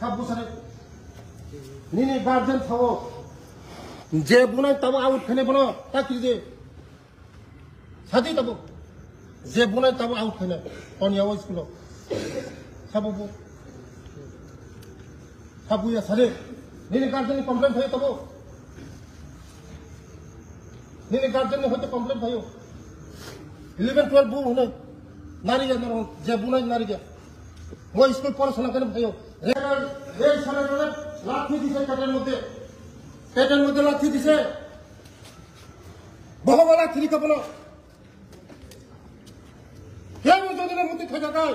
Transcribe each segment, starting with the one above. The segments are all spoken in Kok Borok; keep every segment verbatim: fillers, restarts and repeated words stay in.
Sabo sare. Nini guardian thawo. Je bunai tabo out khane bono takri de. Sadi tabo. Je bunai tabo out khane. Ton yawo school. Sabo bu. Sabo ya sare. Nini guardian complaint thayo tabo. Nini guardian ni hoite complaint thayo. Eleven twelve bu hwnwi nari ya naro je bunai nari ya. Mo school porasona kene thayo. Rebel, rebel sana kene lathi dise peter moddhe. Peter moddhe lathi dise. Bohoba lathi dikha bono. Kebo jodi na muti khaja kai.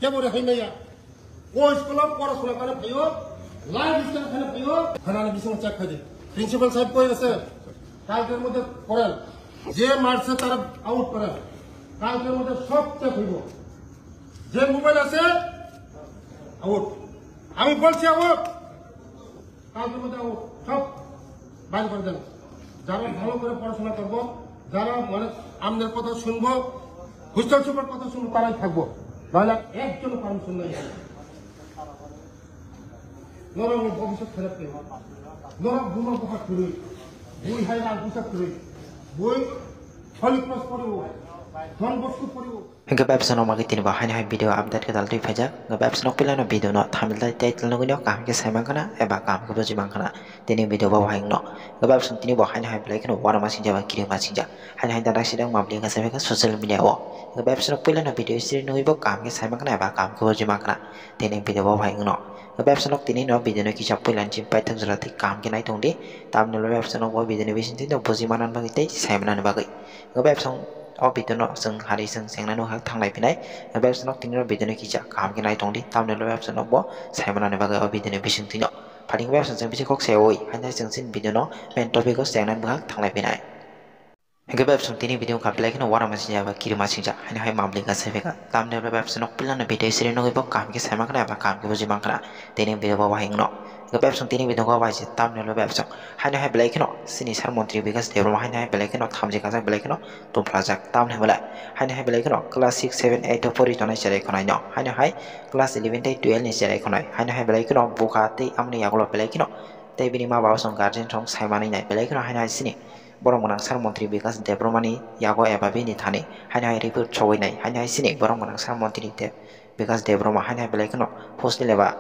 Kebo rehai maya. O school o porasona kane phaio, life style kane phaio, khanani bising check khaidi. Principal sahib koi ase, kalker moddhe koren. Je marse tara out koren. Kalker moddhe sob check hoibo. Je mobile ase, out. Ami bolchi out. Kalker moddhe out. Sob bar kore den. Jara bhalo kore porasona korbo, jara mane amner kotha shunbo, hostel super kotha shunbo, tarai thakbo. Noile ekjono permission nai. Norokni bhobishyot kherep khe. Norok buma bupha kwrwi. Bui hai rang puisa kwrwi. Bui Holy Cross poriwo. Don Bosco poriwo. Hingke website no magi tini bo haino hai video update ke dal twi phaijak. Hingke website no pila no video no thumbnail tei title nugui no kaham ke sai mankana eba kaham ke buji mankana. Tini video bo hai no. Hingke website tini bo haino hai belai kheno uanama singjak ba kirima singjak. Haino hai dada sidang mabli ka sai social media o. Hingke website no pila no video siri nugui bo kaham ke sai mankana eba kaham ke buji mankana. Tini video bo hai no. Website nok tini no video no kisa puila ni chim paithak jora tei kaham khe nai tong di. Tamni lo website nok bo video ni bising twi no buji manani bagwi tei sai manani bagwi. Website o video no chwng hari chwng chengna no hak thanglai phinai. Website nok tini no video no kisa kaham khe nai tong di. Tamni lo website nok bo sai manani bagwi o video ni bising twi no. Phating website chwng bisi kok sai oi. Haino chwng sin video no main topic o chengnani bwkhak thanglai phinai. Hingke website tini video wngkha belai kheno uanama singjak ba kirima singjak haino hai mabli ka sai phaikha. Tamni website nok pila no video siri nugui bo kaham khe sai mankana eba kaham khe buji mankana. Tini video bo bahai wngno. Hingke website tini video wngkha bahai se tamni website. Haino hai belai kheno sini sar montri Bikash Debbarma haino hai belai kheno thamchi kajak belai kheno tumphlajak. Tamni belai haino hai belai kheno class six, seven, eight o pori tongnai cherai khonai no. Haino hai class eleven tei twelve ni cherai khonai. Haino hai belai kheno bukha tei amoni yagulo belai kheno tei bini ma baba song guardian song sai manwi nai belai kheno haino hai sini borok gwnang sar montri Bikash Debbarmani yago eba bini thani haino hai report sogwi nai. Haino hai sini borok gwnang sar montri de Bikash Debbarma haino hai belai kheno hostel eba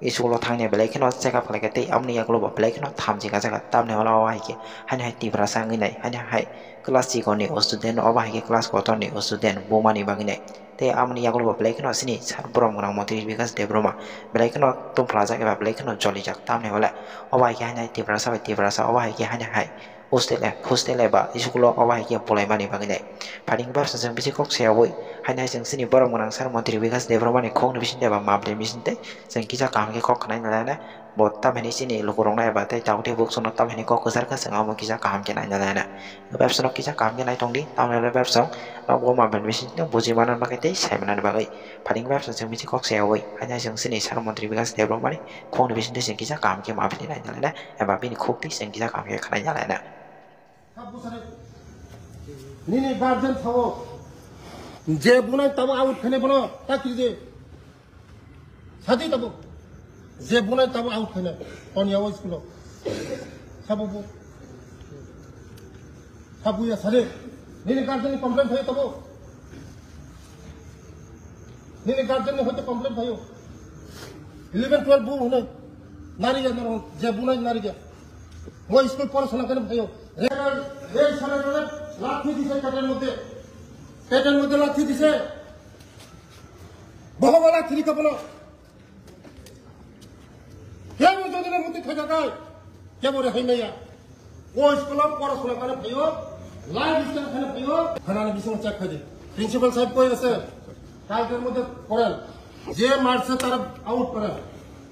school o thangni belai kheno check up khlaikha tei aboni yagulo bo belai kheno thamchi kajak tamni hwnba o hai khe haino hai Tiprasa wngwi nai haino hai class sikon ni student obo hai khe class kotor ni student buma ni bagwi nai. Tei amoni yagulo bo belai kheno sini sar borok gwnang montri Bikash Debbarma belai kheno tumphlajak eba belai kheno jolijak tamni hwnba le obo hai khe haino hai Tiprasa bai Tiprasa obo hai khe haino hai hostel e, hostel eba school o obo hai khe bolaimani bagwi nai. Phaini wngkha bebsa chwng bisi kok sayawi. Haino hai chwng chini borok gwnang sar montri Bikash Debbarmani khokni bisingtwi eba mabli bisingtwi chwng kisa kaham khe kok khwnai nai nai. Bo tamhini chini lukurokno eba tei tabuk tei bukchukno tamhini kok kwchar khe chwng amo kisa kaham khe nai nai nai. Bebsa no kisa kaham khe nai tong di, tamni hwnba bebsa no bo mabli bisingtwi buji manani bagwi tei sai manani bagwi. Phaini wngkha bebsa chwng bisi kok sayawi. Haino hai chwng chini sar montri Bikash Debbarmani khokni bisingtwi chwng kisa kaham khe mabli nai nai nai. Eba bini khuk twi chwng kisa kaham khe khwnai nai nai. Nini guardian thawo. Je bunai tabo out khane bono takri de. Sadi tabo. Je bunai tabo out khane. Ton yawo school o. Sabo bu. Sabo ya sare. Nini guardian ni complaint thayo tabo. Nini guardian ni hoite complaint thayo. Eleven twelve bu hwnwi nari ya naro je bunai nari ya. Mo school porasona kene thayo. Rebel, rebel sana kene lathi dise peter moddhe. Peter moddhe lathi dise. Bohoba lathi dikha bono. Kebo jodi na muti khaja kai. Kebo rehai maya. O school o porasona kane phaio, life style kane phaio, khanani bising check khaidi. Principal sahib koi ase, kalker moddhe koren. Je marse tara out koren.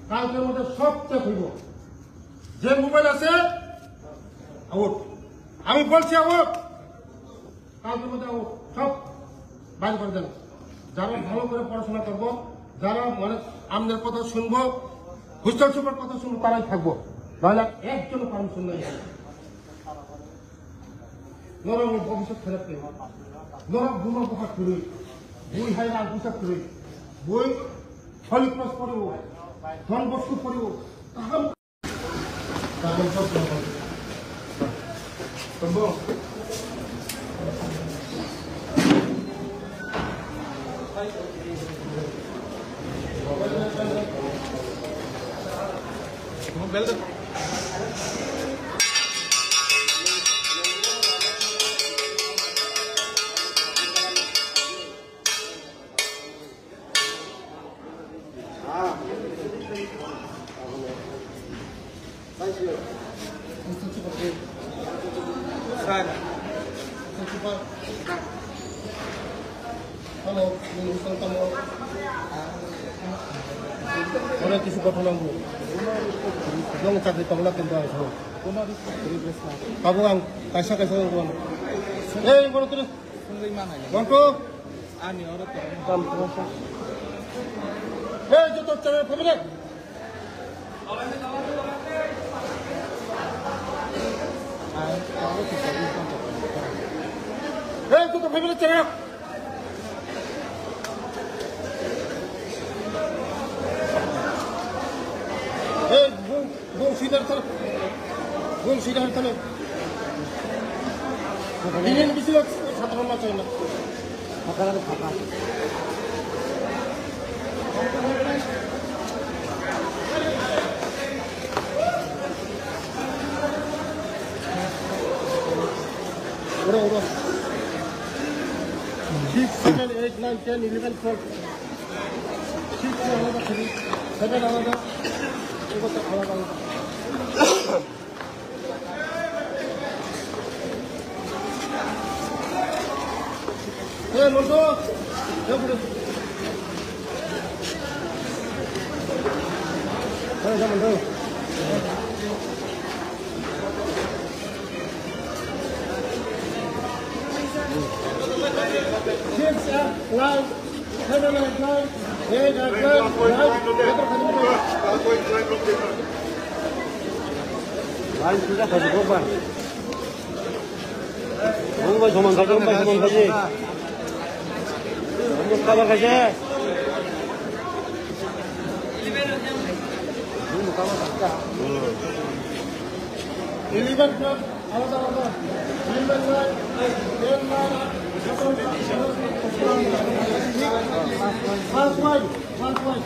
Kalker moddhe sob check hoibo. Je mobile ase, out. Ami bolchi out. Kalker moddhe out. Sob bar kore den. Jara bhalo kore porasona korbo, jara mane amner kotha shunbo, hostel super kotha shunbo, tarai thakbo. Noile ekjono permission nai. Norokni bhobishyot kherep khe. Norok buma bupha kwrwi. Bui hai rang puisa kwrwi. Bui Holy Cross poriwo. Don Bosco poriwo. Kaham. Hello, ini Sultan mau. Orang kisi kotor nanggu. Dong cakri tongla kenda itu. Kamu ang kaisa kaisa nanggu. Eh, kono terus. Wngwi manai. Wngkho. Ani oro to. Tam, tam, tam. Hey, joto channel family. Hey, joto family channel. Hey, bung, bung sida thar. Bung sida thar. Ini bisi lak satra ma chayna. Uro, uro. Six, seven, eight, nine, ten, eleven, twelve. Six alada, seven alada. Ego to alada, alada. Hey, Monto. Hey, Monto. Hey, Monto. Six, uh, nine, seven, eight, nine, eight, eight, nine, nine. Line sudah kasih korban. Bung bai soman khaji, bung bai soman khaji. Bung kabar khaji. Eleven, twelve, alada, alada. Eleven, nine, ten, nine. First one, first one.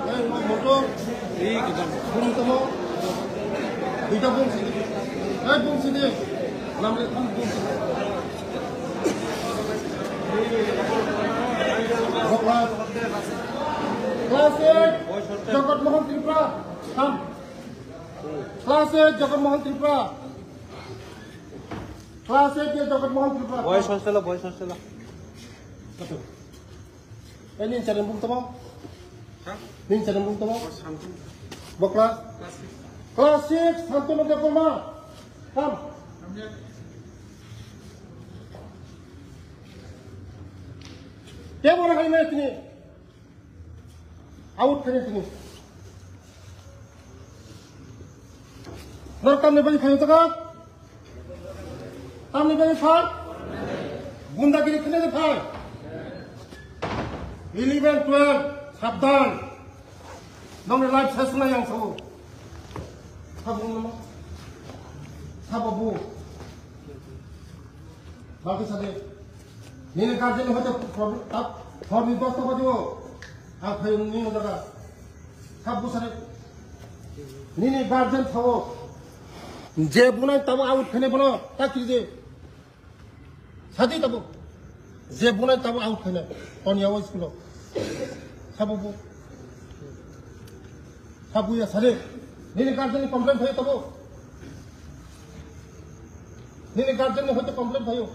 Hey, mo-, motor. Bung tamo. Duita bung sidi. Hey, bung sidi. Lamre bung, bung sidi. Bokla. Class eight, Jagat Mohan Tripura. Come. Class eight, Jagat Mohan Tripura. Class eight, Jagat Mohan Tripura. Boys hostel, boys hostel. Ini channel bung tamo? Ha? Ini channel bung tamo? Oh, Santun. Bokla? Class six. Class six, Santun Debbarma. Come. Kebo na hai na tini. Out khainai tini. Nor tamni bagwi phaio taka? Tamni bagwi phai? Gundagiri khainai phai? Eleven, twelve, sabdan. Nongni life ses na yang sabo. Sabo no. Sabo bu. Bagwi sade. Nini guardian hoito problem, tak, horni dosta baji o. Ang phayo nini jaga. Sabo sade. Nini guardian thawo. Je bunai tamo out khainai bono, tak kiri je. Sadi tabo. Je bunai tamo out khainai. Toni yawo school o. Sabo bu. Sabo ya sade. Nini guardian ni complaint phayo tabo. Nini guardian ni hoito complaint phayo.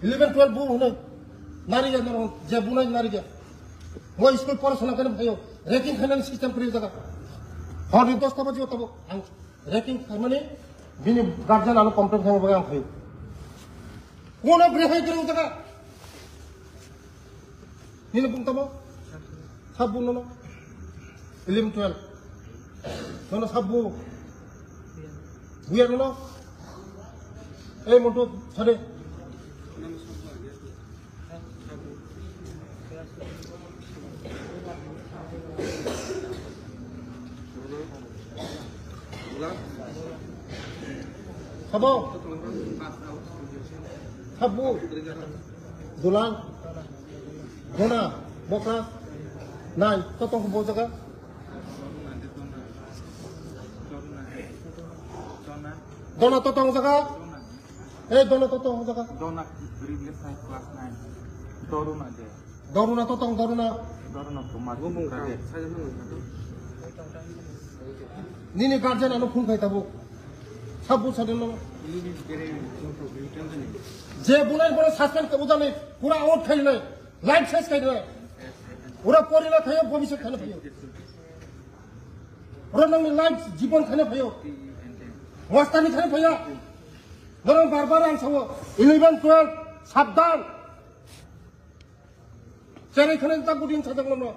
Eleven, twelve bu hwnwi. Nariya norok je bunai nariya. Mo school porasona kene phayo. Raking khainani system kri jaga. Hor ni dosta baji tabo ang raking khaimani bini guardian ano complain khaima bagwi ang phayo. Kono brehai kri jaga. Nini bung tamo? Sabu nono. Eleven twelve. Nono sabu. Buya nono. Eh, monto, sade. Sabo. Sabu. Dulang. Dona, bokra, nai, totong bo jaga. Dona totong jaga. Eh, dona totong jaga. Dona replace nine class nine. Doruna de. Doruna totong, doruna. Doruna Kumar. Nini guardian ano phone khai tabo. Sabu sade no. Je bunai bono suspend ke ujani pura out khai nai. Life ses khai nai. Ura pori na thayo bhobishyot khai na phayo. Ura nangni life jibon khai na phayo. Wastani khai na phayo. Norok bar bar ang sawo. Eleven, twelve, sabdan. Cherai khana ta gudin sajak lono.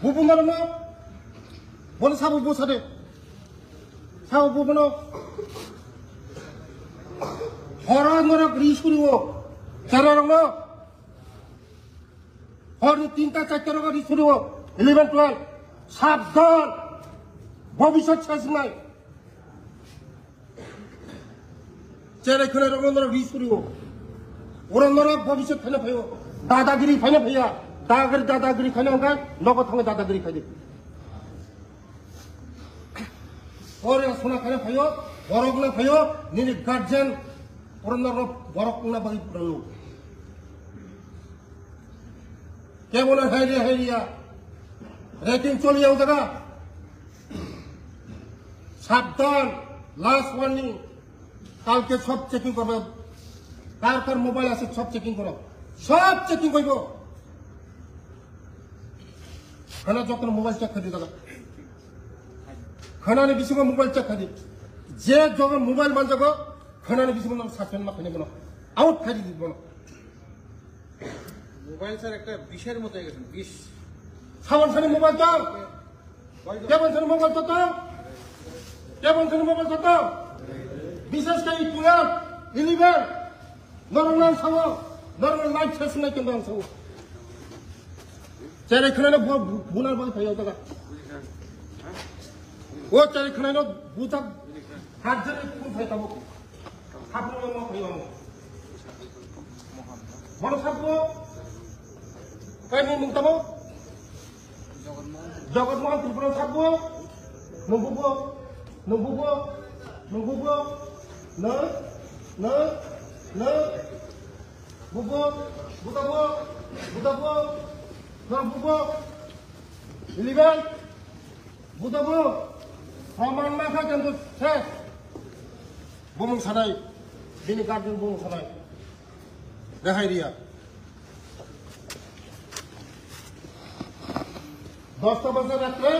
Bubu ngalono. Bono sabu bu sade. Sabu bu bono. Horo norok ri suriwo. Cherai rokno. Hor ni tinta charta rok ri suriwo. Eleven, twelve. Sabdan. Bhobishyot ses nai. Cherai khwlai rok norok ri surio. Oro norok bhobishyot phaina phaio. Dadagiri phaina phaiya. Dadagiri, dadagiri phaina hwnkhe nogo thangwi dadagiri khaidi. Oro sona khaina phaio, borok na phaio, nini guardian oro norok borok na bagwi rwlo. Kebono hairiya hairiya. Raking choliya o jaga. Sabdan, last warning. Kalke sob checking korbo. Kar kar mobile ase sob checking koro. Sob checking koibo. Khana jokno mobile check khadi jaga. Khanani bisingo mobile check khadi. Je jogo mobile manjago, khanani bisingo nang suspend ma khani bono. Out khadi di bono. Mobile sir একটা বিষের মতো হয়ে গেছে, বিষ। Sabon sani mobile to. Kebon sani mobile to to. Kebon sani mobile to to. Bishes khe twelve, eleven. Normal nang sawo. Normal life ses nai kendo ang sawo. Cherai khwlai no bu-, bunar bai phayo daga. O cherai khwlai no bujak. Hajjani kun phai tabo. Hapung no phai tabo. Bono sabbo. Kai mung mung tabo. Jagat Mohan Tripura sabbo. Nunggubo. Nunggubo. Nunggubo. Na. Na. Na. Bubo. Butabo. Butabo. Na bubo. Iliban. Butabo, proman ma kha, kintu ses. Bumung sanai, bini guardian bumung sanai. Rehai riya. Dosta baje ratre,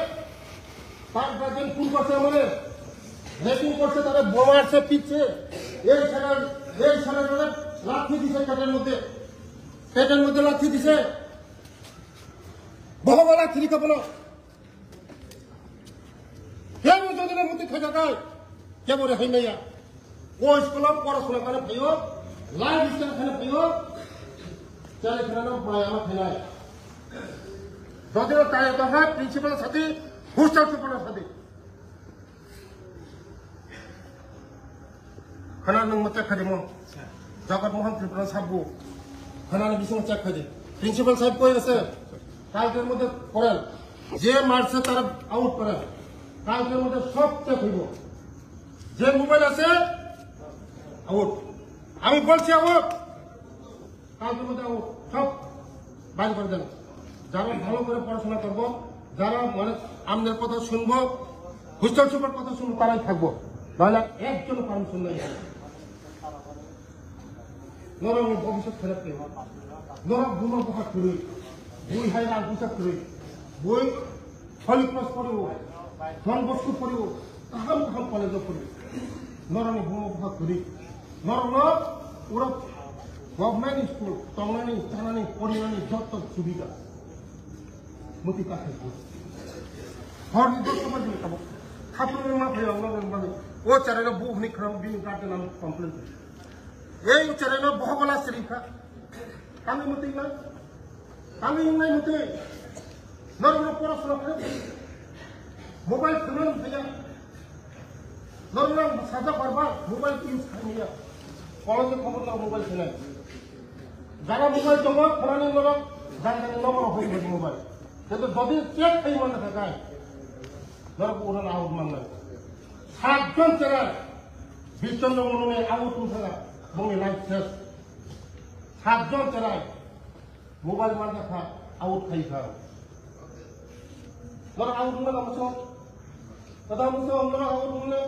তার guardian phone করছে আমাদের, রেকিং করছে, তারা বোমা আছে পিচ্ছে, এই ছেলের, এই ছেলের লাথি দিছে পেটের মধ্যে, পেটের মধ্যে লাথি দিছে, বহু লাথি দিতে বলো। Kebo jodi na muti khajakai, kebo rehai maya. O school o porasona khana phaio, life style khana phaio, chale khana no maya ma khainai. Jodi no taya to hai principal sadi, hostel super sadi. Khana nwng ma check khaidi mo? Jagat Mohan Tripura sabbu. Khana ni bisingo check khaidi. Principal sahib koi ase? Kalker moddhe koren. Je marche tara out koren. Kalker moddhe sob check hoibo. Je mobile ase, out. Ami bolchi out. কালকে মধ্যে ও সব বার করে দেন। যারা ভালো করে পড়াশোনা করবো, যারা মানে আমাদের কথা শুনবো, হোস্টেল সুপার কথা শুনবো, তারাই থাকবো। নাহলে একজনও পারমিশন নেই। Norokni bhobishyot khairok twi. Norok buma bupha kwrwi. Bui hai rang puisa kwrwi. Bui Holy Cross poriwo. Don Bosco poriwo. Kaham kaham college o poriwo. Norokni buma bupha kwrwi. Norokno uro government school tongnani, chanani, porinani jotto subida. Muti ta khai. Hor ni dos baje ni tabuk. Khatung ma phai ang norok bani. O chara no bu hni khram bini garden am complain. Ei chara no bohogola sri kha. Kami muti na. Kami hingnai muti. Norok no porosona kha. Mobile phone no phaya. Norok no sajak bar bar mobile use khaimya. College khobor no mobile khainai. Jara mobile tongo, khorani norok, jara jara nomor hoi hoi mobile. Kintu jodi check khai man kha kai, norok uran out man nai. Satjon cherai, Bishchandra Murmuni out wng kha, bongni life ses. Satjon cherai, mobile man kha, out khai kha. Norok out wng na muso, kada muso, norok out wng na.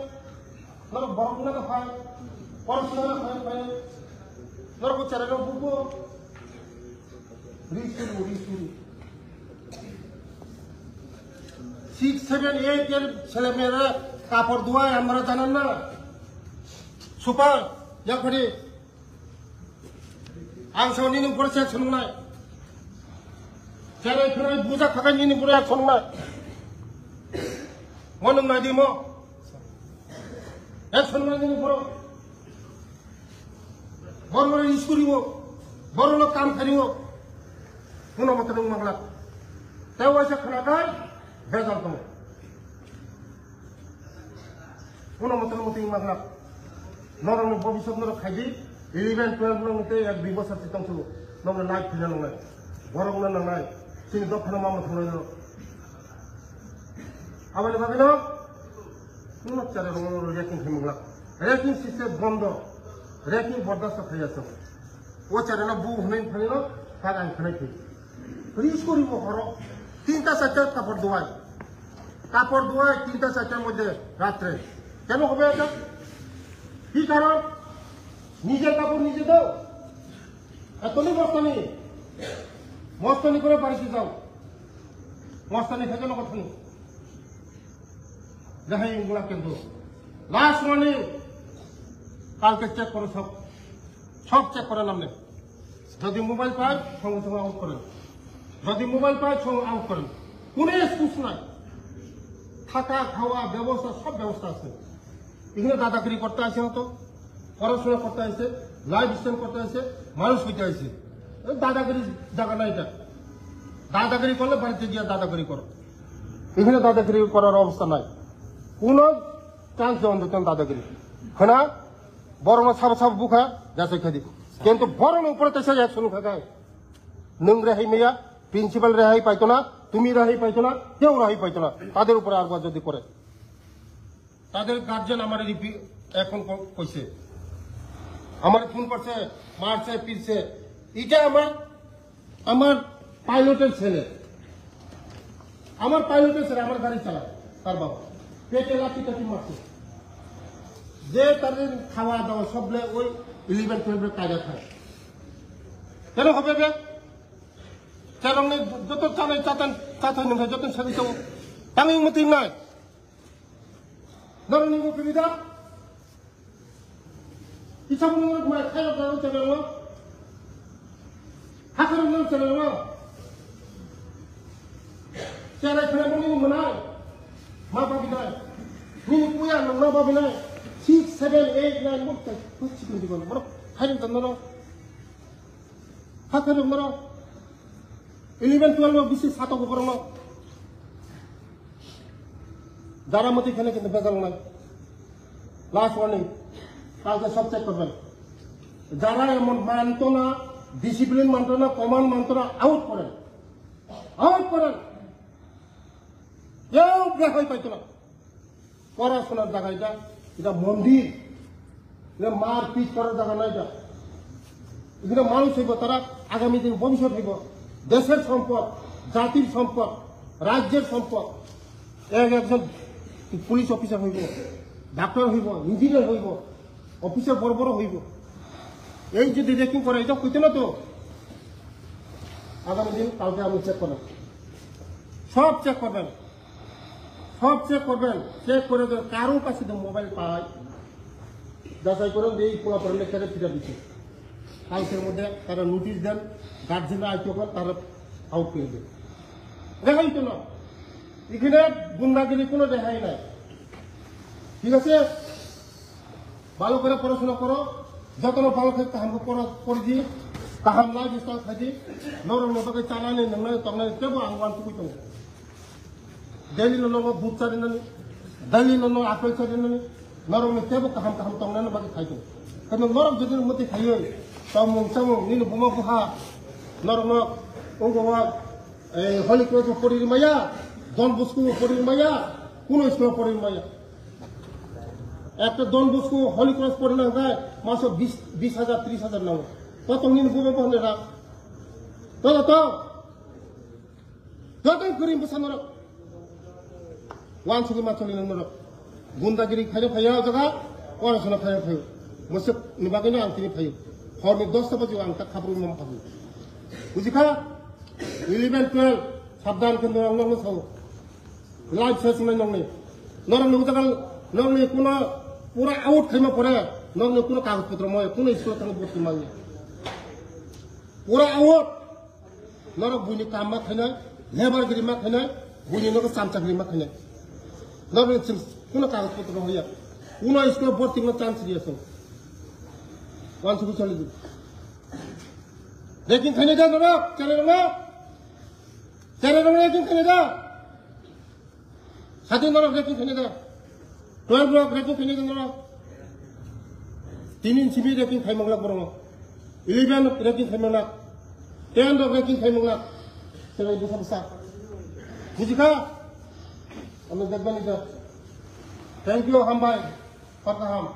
Norok borok no phai, porosona no phai phai. Norok bo cherai rok bubo. Ri suru, ri suru. Six, seven, eight er sele mere kapor duai amra janan na. Super, yakhari. Ang sao nini boro se action nai. Cherai phrai buja khakai nini boro action nai. Mo nung nai di mo. Action nai nini boro. Boro no iskuri wo. Boro no kam khari wo. Uno moto nung mangla. Tei waisa khana kai. Bejal tong. Uno moto moto wng magna. Norok ni bobisok norok khaidi. Eleven, twelve no wngte ek dui bosor si tongsu. Norok ni life phina nangnai. Borok no nangnai. Chini dophano mama thongnai norok. Aboni bagwi no. Uno chara rong rong raking khai mangla. Raking system bondo. Raking bordasto khaiya song. O chara no bu hwnwi phani no. Kag ang khanai khai. Ri suri bo horo. Tinta charta kapor duai. কাপড় ধোয় তিনটা চারটার মধ্যে রাত্রে। কেন হবে এটা? কি কারণ? নিজের কাপড় নিজে দাও। এত নেই মস্তানি। মস্তানি করে বাড়িতে যাও। মস্তানি থেকে লোক থাকি। যাই হোক, কিন্তু লাস্ট ওয়ার্নিং, কালকে চেক করো সব, সব চেক করে নাম নেই। যদি মোবাইল পায়, সঙ্গে সঙ্গে আউট করেন। যদি মোবাইল পায়, সঙ্গে আউট করেন। কোনো এক্সকিউজ নাই। থাকা, খাওয়া, ব্যবস্থা, সব ব্যবস্থা আছে। এখানে দাদাগিরি করতে আসে হয়তো, পড়াশোনা করতে আসে, লাইফ স্টাইল করতে আসে, মানুষ হইতে আসে। এই দাদাগিরি জায়গা না এটা। দাদাগিরি করলে বাড়িতে গিয়ে দাদাগিরি করো। এখানে দাদাগিরি করার অবস্থা নাই। কোনো চান্স দেওয়া যেত না দাদাগিরি। হ্যাঁ না? বড় না সাব সাব বুখা, যাচাই খাদি। কিন্তু বড় না উপরে তো সে একশো খায়। নং রেহাই মেয়া, প্রিন্সিপাল রেহাই পাইতো না, তুমি রেহাই পাইতো না, কেউ রেহাই পাইতো না। তাদের উপরে আরবার যদি করে। তাদের গার্জিয়ান আমার রিপি-, এখন ক-, কইছে। আমার ফোন করছে, মারছে, পিটছে। এটা আমার, আমার পাইলটের ছেলে। আমার পাইলটের ছেলে আমার গাড়ি চালায়, তার বাবা। পেটে লাঠি টাঠি মারছে। যে তাদের খাওয়া দাওয়া সবলে ওই ইলেভেন টুয়েলভের কায়দা খায়। কেন হবে বে? চারং নেই, যত চালাই চাতান, চাতাই নংখাই যত সাথে তো। তামিং মতিং নাই। Norok ni bo kwrwi da? Kisa bo norok mai khairok da o channel o? Hakhe rok norok channel o? Cherai khwlai mani bo mwnai? Ma babi nai? Nini puya nang ma babi nai? Six, seven, eight, nine, bo tai, bo chikon chikon borok khairok da norok? Hakhe rok norok? Eleven, twelve rok bisi satok borok no. যারা মতি খেলে কিন্তু বেজাল নাই। Last warning, কালকে সব চেক করবেন। যারা এমন মানতো না, ডিসিপ্লিন মানতো না, কমান্ড মানতো না, আউট করেন। আউট করেন। কেউ রেহাই পাইতো না। পড়াশোনার জায়গা এটা, এটা মন্দির, এটা মারপিট করার জায়গা না এটা। এখানে মানুষ হইব, তারা আগামী দিন ভবিষ্যৎ হইব, দেশের সম্পদ, জাতির সম্পদ, রাজ্যের সম্পদ। এক একজন পুলিশ অফিসার হইব, ডাক্তার হইব, ইঞ্জিনিয়ার হইব, অফিসার বড় বড় হইব। এই যদি রেকিং করে, এটা হইতে না তো। আগামী দিন কালকে আমি চেক করব, সব চেক করবেন, সব চেক করবেন। চেক করে যদি কারো কাছে যদি মোবাইল পায়, যাচাই করেন যে এই পোলাপান লেখারে ফিরে দিচ্ছে। কালকের মধ্যে তারা নোটিশ দেন, গার্জেনরা আইতে পারেন, তারা আউট করে দেন। রেহাই তো না, এখানে গুন্ডাগিরি কোনো রেহাই নাই। ঠিক আছে, ভালো করে পড়াশোনা করো, যতনো ভালো করে কাহাম পড়া পড়ি দি, কাহাম না বিস্তার খাই দি, নরম নতকে চালানি নংনানি তংনানি তেবো ang wan tukui tongo. Daily no no buk chari nani, daily no no apple chari nani, norok ni tebo kaham kaham tong nani bagwi khai tongo. Kamo norok jodi mati khai oi, tongmung chamung nini buma buha, norok no, unggo wa, eh, Holy Cross pori maya, Don Bosco pori maya, kuno school pori maya. Ekta Don Bosco Holy Cross pori na hwnkhe maso bis, bis hajar, tris hajar nango. To tong nini buma buha ni ra. To, to, to. Joto kwrwi bwsa norok. Wansugwi macholi nang norok. Gundagiri khaino phaiya o jaga, pora sona khaino phaio. Mwswk ni bagwi no ang tini phaio. Hor ni dosta baji ang tak khabrwi mam phaio. Bujikha? Eleven, twelve, sabdan khe norok nokno sao. Life ses mai nokni. Norok ni jaga nokni kuno pura out khaima pore, nokni kuno kagoj potro moya, kuno school thangwi boti manya. Pura out. Norok buini kam ma khainai, lebar giri ma khainai, buini nogo chamcha giri ma khainai. Norok ni chwng kuno kagoj potro hoya. Kuno school boti no chance riya song. Wan suku chali di. Reking khainai da norok, chale norok. Chale norok reking khainai da. Sati norok reking khainai da. Twelve rok reking khainai da norok. Tini simi reking khai manglak borok. Eleven reking khai manglak. Ten rok reking khai manglak. Serai bwsa bwsa. Bujikha? Ano jagbani da. Thank you, hambai. Hor kaham.